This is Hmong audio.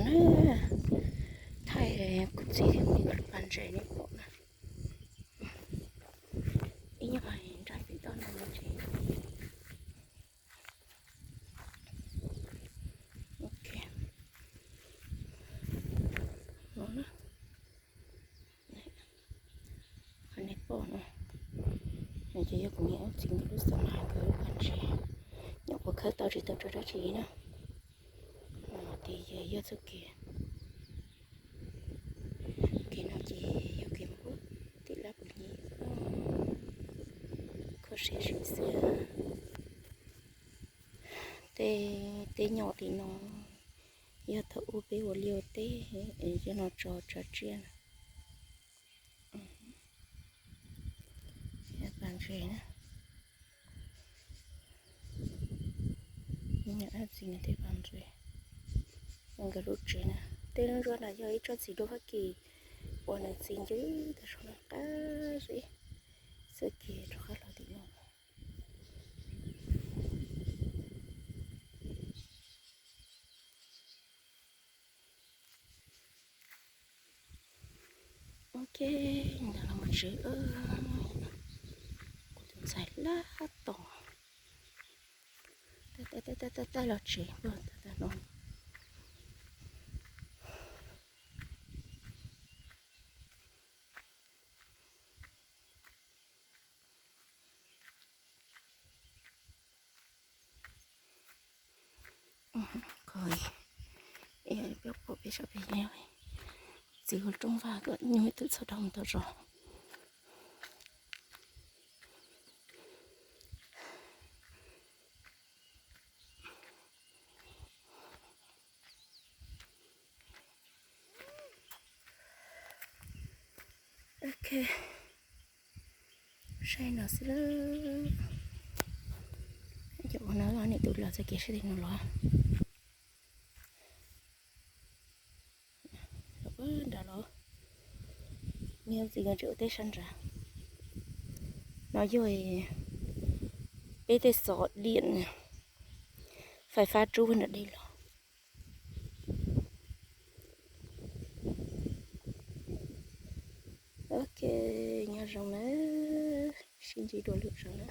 Na, thaij kuv txiv thiab kuv niam nkawd lub pas ntses nej pom na. Ib nyuag nrab pem toj no ces ok no na. Qhov nej pom no, no ces yog kuv niam txiv nkawd lub xab laj nkawd lub pas ntses, nyuam qhuav khawb tau tsis tau rau dab tsi na. Ces yog txoj kev, kev no ces yog kev mus tim lab pus nyim, kho siab zim xwb. Tej, tej nyom tim no yog thaum ub peb ua liaj ua teb es coj los tso tsav tsiaj na. Pas ntses na, niam txiv nkawd tej pas ntses, nkawd lub tsev na. Tej lub ntsuab no yog ib tsob txiv duaj Fab Kis uas nws txi ncw tag saum no qab zib, txoj kev rov qab los tim no. Ok, ntawd los mus tsev. Kuv tus ntxhais lab tom, tab tab tab tab los tsev npaj tag tag no. Qhov peb pom peb sab pem, txiv ua rooj vag kom nyuj twb txhob rau mus tau zos. Ok, saib no xwb lawm. Cov ua no los niam tus los txoj kev sab tim no los. Nrad los, niam txiv nkawd tseem ua teb sab nrad. No yog peb tej xov diam, fais fab rub nram dej los. Ok, nyob zoo na, sib ntsib dua lwm zaus na.